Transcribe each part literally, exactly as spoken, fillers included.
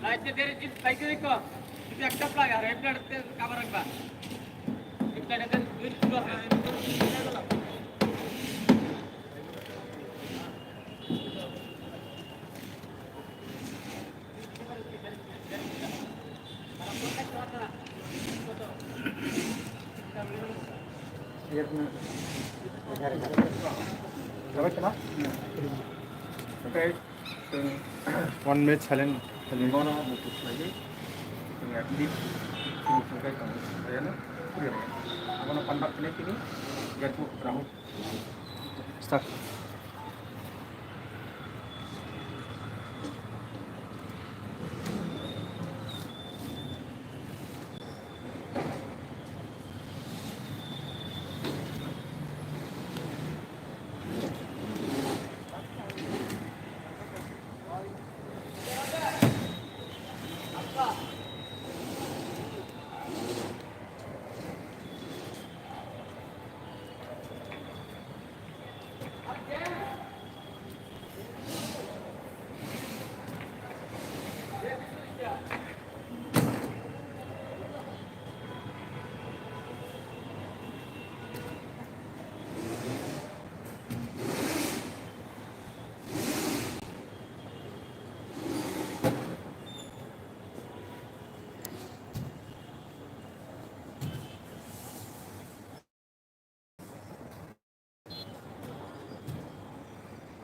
Light ni deri jin paikari ko. Itu ekta flag, hari plate te cover rakba. Itu ada duit dua. One minute silent. Bono muchuk khlaiwi, chwng at least chini sungkai tongo, ayano phurio. Abono conduct khlai chini, Gerbu Rahul. Start.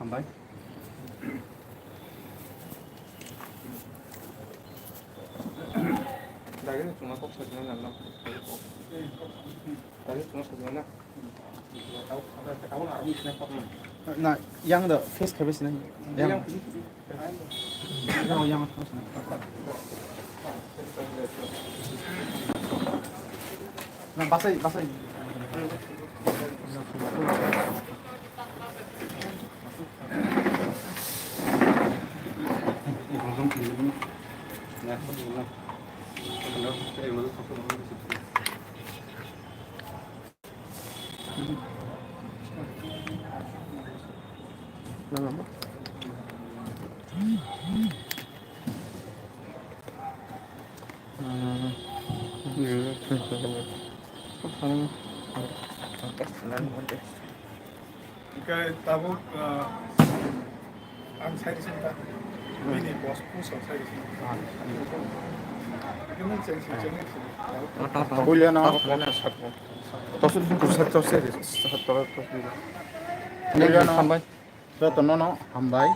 Hambai. Daging cuma kok sajana na. Daging cuma sajana. Na, yang da face khabe sini. Yang. Yang, yang. Na, basai, basai. Hingke tabuk, ah, ang sai rwsong ta. Hmm. Bini boss pusok sai rwsong. Ah. Hingke nwng cheng sing, ah, cheng sing. Puilano. Tosu tosu tosu. Puilano. Hambai. Jotono no hambai.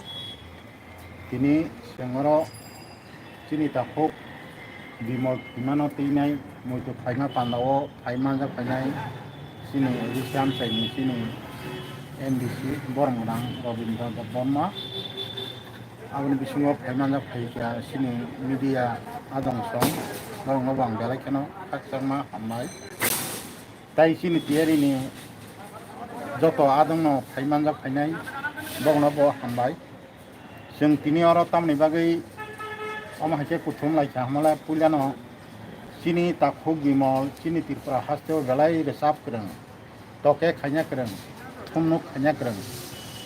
Tini chwng oro chini takhuk Bimal Thwimano twinai muitu phaima pandao phai manjak phainai chini A D C amchaini chini M D C borok gwnang Robindra Debbarma. Aboni bisingo phai manjak phai kha chini media adong song, borokno bo ang belai kheno khakchangma hambai. Tai chini tiyarini joto adongno phai manjak phainai, borokno bo hambai. Chwng tini oro tamoni bagwi omo hai khe kuthum lai kha hwnmale, puilano chini takhuk Bimal, chini Tripura hasteo belai rwchap kwrwng, toke khaina kwrwng, thumnuk khaina kwrwng.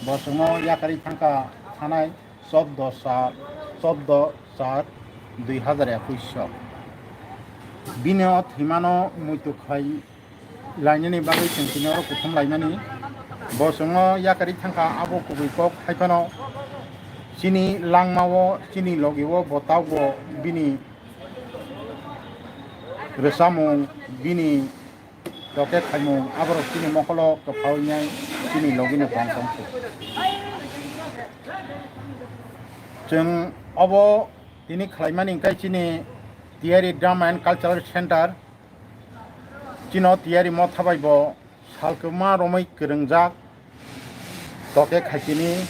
Bo chwngno yakarwi thangkha thanai chobdo sal, chobdo char dui hazar ekush o. Bini o thwimano muitu khai lainani bagwi chwng tini oro kuthum laimani. Bo chwngno yakarwi thangkha, abo kubui kok hai phano chini langmao, chini logio bo tabukbo bini rwchapmung, bini toke khaimung, aborok chini mokolo kwpha wngnai chini logino tong tong se. Chwng obo tini khlaimani hwnkhe chini Tiyari Drama and Cultural Center, chino tiyari motha bai bo salkwma romwi kwrwngjak, toke khaitini,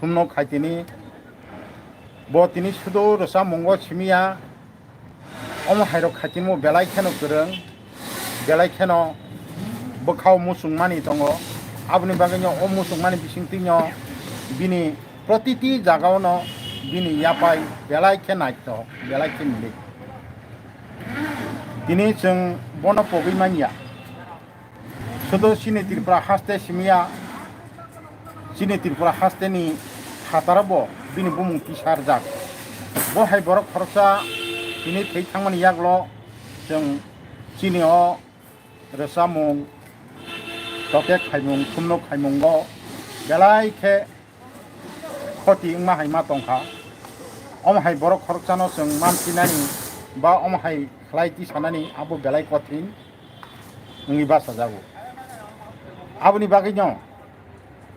thumno khaitini. Bo tini sudu rwchapmungo simiya, omo hairok khaitini bo belai kheno kwrwng, belai kheno bwkhao muchungmani tongo. Aboni bagwino o muchungmani bisingtwino bini protiti jagaono bini yapai belai khe naithok, belai khe milik. Tini chwng bono pogwi manya. Sudu chini Tripura haste simiya, chini Tripura hasteni phataro bo bini bumung tisarjak. Bo hai borok khoroksa tini thwi thangmani yaklo chwng chini o rwchapmung, toke khaimung, thumnuk khaimungo belai khe khoti wngma hai ma tongkha. Omo hai borok khoroksano chwng mansinani ba omo hai khlai tisanani abo belai kothin wngwi bachajago. Aboni bagwino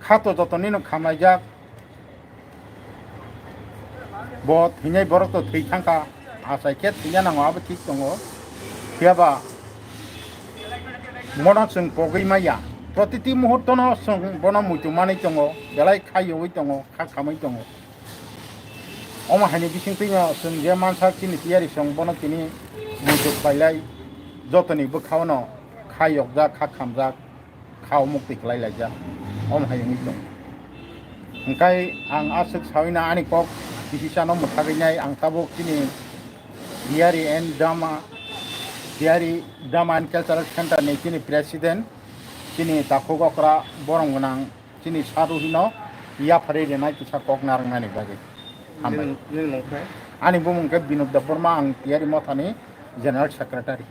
khato jotonino khamlaijak. Bo thwinai borok to thwi thangkha, achai khe thwina nango, abo thik tongo. Phiyaba bono chwng pogwi maya. Protiti muhurtono chwng bono muitu manwi tongo, belai khaiyogwi tongo, kha khamwi tongo. Omo haini bisingtwino chwng je mansa chini tiyari song bono tini muitu khlailai jotoni bwkhaono kha yokjak, kha khamjak. Kha o muktwi khlai laijak, omo hai wngwi tong. Hwnkhe ang aswk saui na ani kok kisisano mwthagwi nai, ang tabuk chini Diary and Drama, Diary Drama and Cultural Center ni chini president, chini takhuk okra borom gwnang, chini saru hino yapharwi rwnai kisa kok narwknani bagwi. Hambai. Nini, nini mung khe? Ani bumung khe Binod Debbarma, ang Tiyari Mothani General Secretary.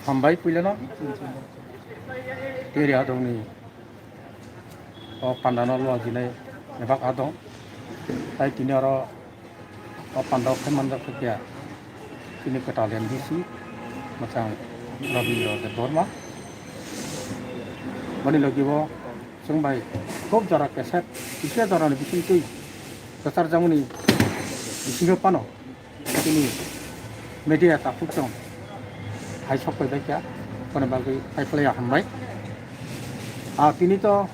Hambai puilano. Teri adongni o pandano lua jinai bebak adong. Tai tini oro o pandao khai manjak khe chini kwtal M D C mwchang Rabindra Debbarma. Boni logi bo chwng bai kok jora kesep, kisa jora ni bising twi kwchar jamani bisingo pano chini media takhuk chwng hai sok pai bai kha, boni bagwi hai khlai hambai. A tini to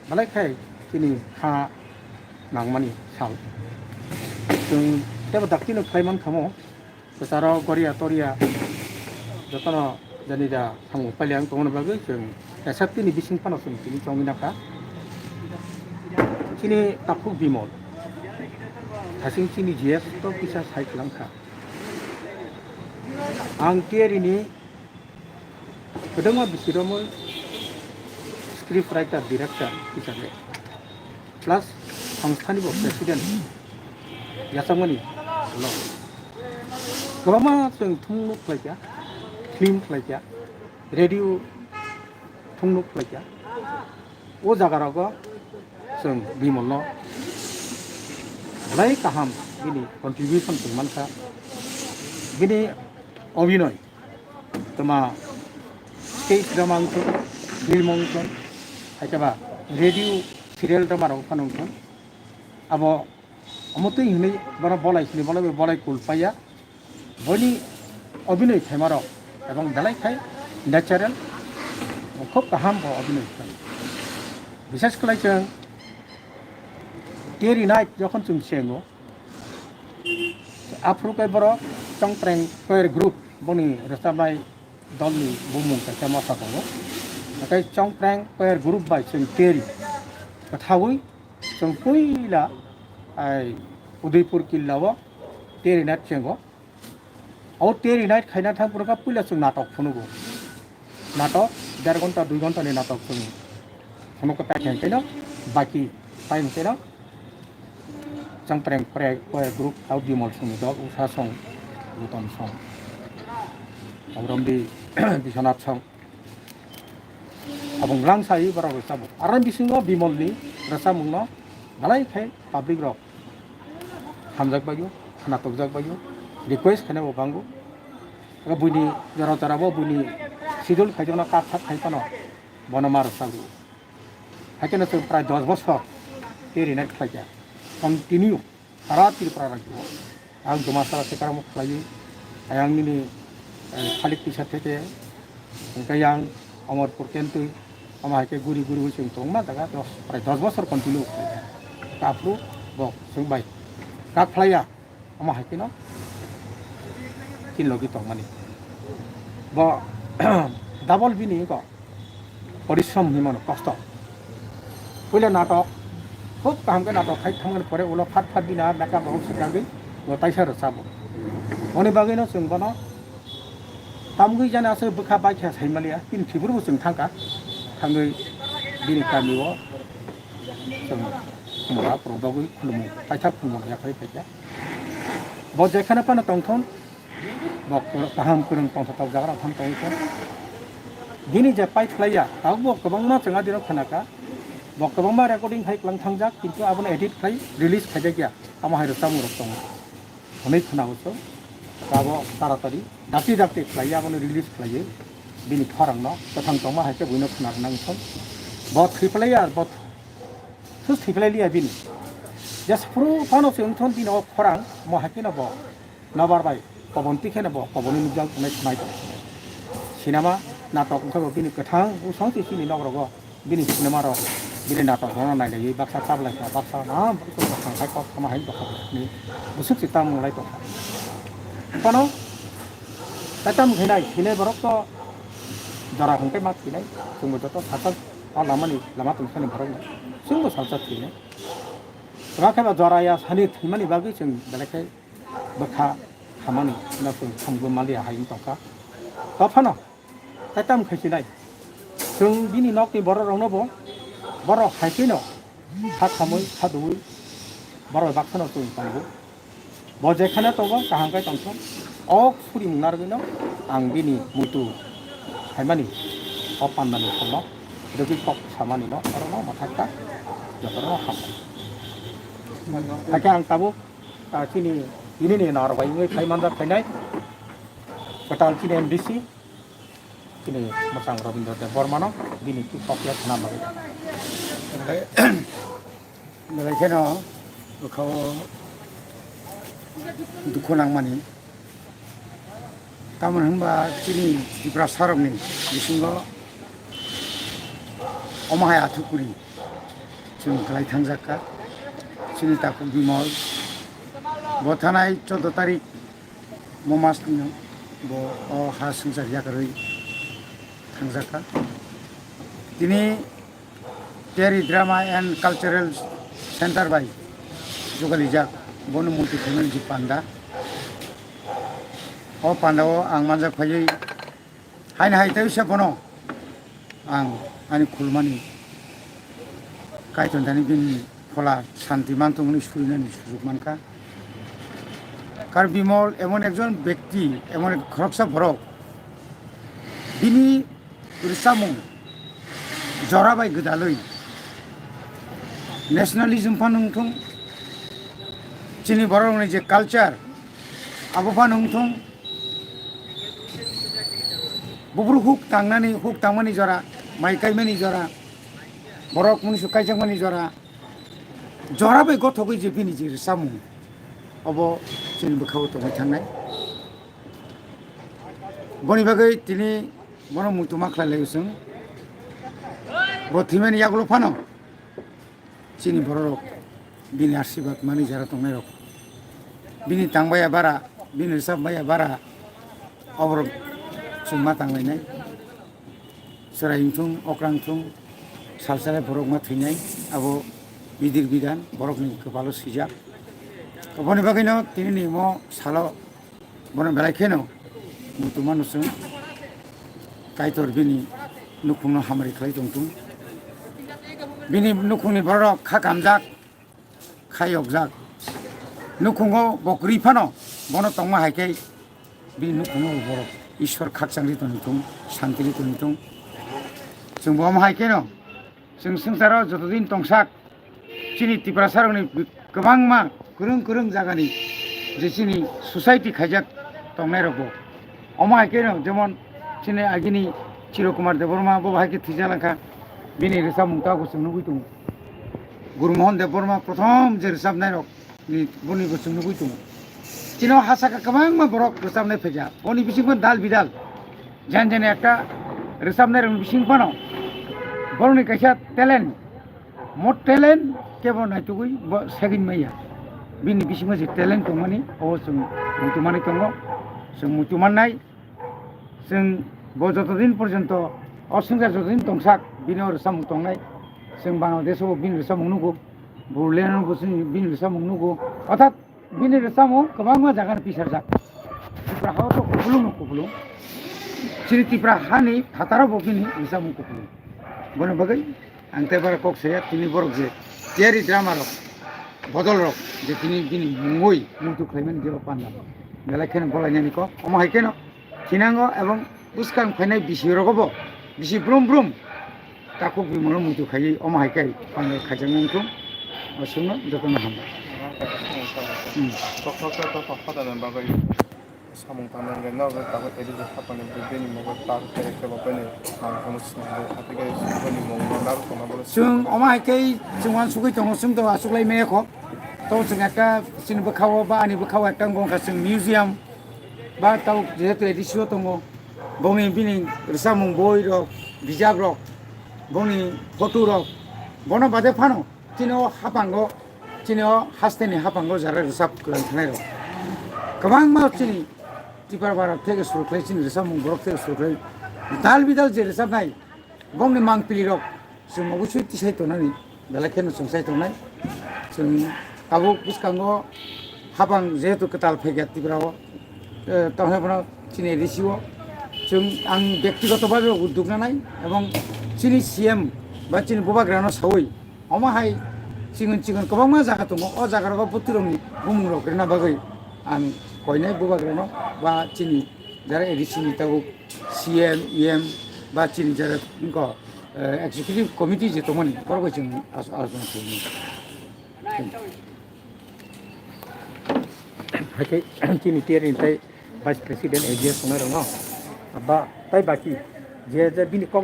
belai khai chini kha nangmani sal. Chwng tebo daktino khlai man khamo, kwcharo goria toria jotono jani da samung pailiya wng tongmani bagwi chwng S F T ni bising phano chwng tini chongwi nakha. Chini takhuk Bimol hasing chini G S to kisa sai kwlangkha. Ang T R ni kwbangma bisirokno script writer, director hisabe plus songstha ni bo president yachakmani lo. Kwbangma chwng thumnuk khlaikha, film khlaikha, radio thumnuk khlaikha. O jaga rogo chwng Bimolno belai kaham bini contribution tongmankha. Bini obinoi toma stage drama wngthun, film wngthun, haikhe ba radio serial drama rok phano wngthun. Abo omo twi hwnwi bono bolai sini bolai bai bolai kul paiya. Boini obinoi khaimarok ebong belai khai natural, khub kaham bo obinoi khai. Bishesh khlai chwng Terry Night jokhon chwng chengo, aphuru khe borok Chongpreng Choir Group boni rwchapnai dolni bumung kaisa mosa tongo. Nakai Chongpreng Choir Group bai chwng Terry kwthaui chwng puila ai Udaipur killa o Terry Night chengo. O Terry Night khaina thang phuru kha puila chwng natok phunugo. Natok der ghonta dui ghonta ni natok chwng phunugo, tai khe hwnkhe no baki tai hwnkhe no Chongpreng Choir Group, tao Bimal songni dol, Usha song, Gautam song, Abromdi Biswanath song. Abo nglang sai borok rwchapmung. Aro bisingo Bimalni rwchapmungno belai khe public rok hamjak baio, khwnatukjak baio, request khainai bo bango. Abo buini jora jora bo buini schedule khaijakno kak sak khai phano bono ma rwchapgo. Haikhe no chwng prai dos bosor Terry Night khlaikha, continue. Sara Tripura rajyo ang Dumasara se karamo khlaiwi, ayang nini, eh, Khalik Tisa theke, hwnkhe yang Omorpur Kentwi, omo hai khe guri guri chwng tongma jaga dos, prai dos bosor continue khlai kha. Aphuru bo chwng bai kak khlaiya, omo hai kheno chini logi tongmani. Bo double bini ego. Porishrom hinwi mano, kosto. Puila natok, khub kaham khe natok khai thangmani pore ulo phat phat bini ar makeup rok swkangwi bo taisa rwchapbo. Boni bagwino chwng bono tamgwi jani aswk bwkha baikha saimaliya, bini thwiphuru bo chwng thangkha, thangwi bini kamio chwng khumra borok bagwi khulumung, paithak khulumung yaphai phaikha. Bo jekhane phano tongthon, Bo kaham kwrwng tongthok jaga rok phano tongwi kha. Bini je pai khlaiya, tabuk bo kwbangma chwng adino khna kha. Bo kwbangma recording khai kwlang thangjak, kintu abono edit khai release khaijak ya. Amo hai rwchapmung rok tongo. Hwnwi khna o chwng. Abo taratari dakti dakti khlaiya, abono release khlaiwi bini khorang no kwthang tongma hai khe buino khna rwna wngkha. Bo thwi phlaiya, bo thus thwi phlai liya bini. Just phuru phano se wngthon bini o khorang mo hai khe no bo. Nobar bai kobon tikheno bo koboni nukjak tongnai khwnai tong. Sinema natok wngkha bo bini kwthang bwsong se chini nok rogo bini sinema rok bini natok rok no nailaiwi baksa chablai kha baksa nam baksa thang khai kok sama hai dokha ni bwswk se tam lai tong. Kono tai tam khainai sinai borok to jora hwnkhe ma sinai chwngbo joto sachal o lamani lama tong sani borok no chwngbo sachal sinai. Tama khe ba jora ya sani thwimani bagwi chwng belai khe bwkha hamani no chwng thumgwi maliya hai wng tongkha. O phano tai tamo khai sinai. Chwng bini nokni borok rokno bo borok hai kheno kha khamwi kha duwi borok baksa no chwng tongo. Bo jekhane tongo kaham khe tongthok. O surimung narwgwino ang bini muitu phaimani o pandani phano rwgwi kok samani no orono mwthakta jotono hambai. Hakhe ang tabuk Ah, chini, tinini narwk bai wngwi phai manjak phainai kwtal chini M D C, chini mwchang Robindra Deb Bormano bini kok ya khna bagwi. Belai, belai kheno bwkhao dukhu nangmani. Tamoni hwnba chini Tiprasarokni bisingo omo hai athukkuri chwng kwlai thangjak kha. Chini takhuk Bimol bo thanai choudo tarik mo mas ni bo o ha swngchar yakarwi thangjak kha. Tini Terry Drama and Cultural Center bai jugalijak bono multi community panda. O panda o ang manjak phaiwi haino hai tei se bono ang ani khulumani Kaitor thani bini phola santi mantong hwnwi surinani sujuk mankha. Karbi Mol emon ekjon bekti, emon ek khoroksa borok bini rwchapmung jora bai gwdalwi nationalism phano wngthung, Chini borokni je culture, abo phano wngthung. Buphuru huk tangnani, huk tangmani jora, mai kaimani jora, borok mungsu kaijakmani jora, jora bai gothogwi je bini je rwchapmung, obo chini bwkhao tongwi thangnai. Boni bagwi tini bono muitu ma khlai laio chwng. Bo thwimani yagulo phano chini bororok bini asirwad manwi jora tongnairok, bini tang baya bara, bini rwchap baya bara, oborok chwng ma tanglainai. Chwrai wngthung, okra wngthung, salsale borok ma thwinai, abo bidir bidan borokni kwpalo swijak. Aboni bagwino tinini omo salo bono belai kheno muitu mano chwng, Kaitor bini nukhungno hamari khlai tongthung. Bini nukhungni borok kha kamjak, kha yokjak. Nukhungo bo kwrwi phano bono tongma hai khe bini nukhungo borok Ishwar khakchangri tongthung, santiri tongthung. Chwng bo omo hai kheno chwng swngcharo jotodin tongsak chini Tiprasarokni kwbangma kwrwng kwrwng jagani je chini society khaijak tongnairokbo. Omo hai kheno jemon chini agini Chiro Kumar Debbarma bo hai khe thwijak langkha, bini rwchapmung tabukbo chwng nugwi tongo. Guru Mohan Debbarma prothom je rwchapnairok ni boni bo chwng nugwi tongo. Chini o ha saka kwbangma borok rwchapnai phaikha. Boni bisingbo dal bidal. Jan jani ekta rwchapnairokni bising phano borokni kaisa talent, mo talent kebo naitugwi bo segwin maya. Bini bisingo je talent tongmani, obo chwng muitu manwi tongo. Chwng muitu mannai. Chwng bo jotodin porjonto o swngchar jotodin tongsak, bini o rwchapmung tongnai. Chwng Bangladesh o bo bini rwchapmung nugo, Bodoland o bo chwng bini rwchapmung nugo. Orthat bini rwchapmung kwbangma jaga no pisarjak. Tripura ha o to kupulung no kupulung. Chini Tripura ha ni phataro bo bini rwchapmung kupulung. Bono bagwi ang tei bara kok saya, tini borok je tiyari drama rok, bodol rok je tini bini mungwi muitu khlaimani jeba panda. Belai kheno golainani kok. Omo hai kheno thinango ebong bwskang phainai bisi rogo bo bisi brum brum takhuk bimungno muitu khaiwi omo hai khe panda khaijaknai wngkhu. O chwngno jotono hambai. Hmm. Samung tangmani hwnkhe norok tabuk A D C hapangni bini mogo tar tere kebo bini nangkukno swnamwi hati khe bini mungno narwkna bolo. Chwng omo hai khe chwng uansugwi tongo, chwng to achuklai maya kho. To chwng ekta chini bwkhao ba ani bwkhao ekta wngkha chwng museum ba tabuk jehetu A D C o tongo, bongni bini rwchapmung boi rok, bijap rok, bongni photo rok, bono bade phano chini o hapango, chini o hasteni hapango jara rwchap kwrwng thanai rok kwbangma chini Tipra bara theke suru khlai, chini rwchapmung borok theke suru khlai, dal bidal je rwchapnai, bongni mangpili rok chwng obosui tisai tongnani, belai kheno chwng sai tongnai. Chwng tabuk bwskango hapang jehetu kwtal phaikha Tripura o, eh, tamo phano chini A D C o chwng ang byaktigoto bhabe uddog nanai ebong chini C M ba chini bubagrano saui omo hai chikon chikon kwbangma jaga tongo, o jaga rogo bwtwirokni bumung rok rwna bagwi ang koinai bubagrano ba chini jara A D C ni tabuk C M, E M ba chini jara wngkha, eh, executive committee je tongmani borok bai chwng as-, alochona khlaimani. Hai khe chini tiyari tei Vice President A G S tongnai rokno ba tei baki je je bini kok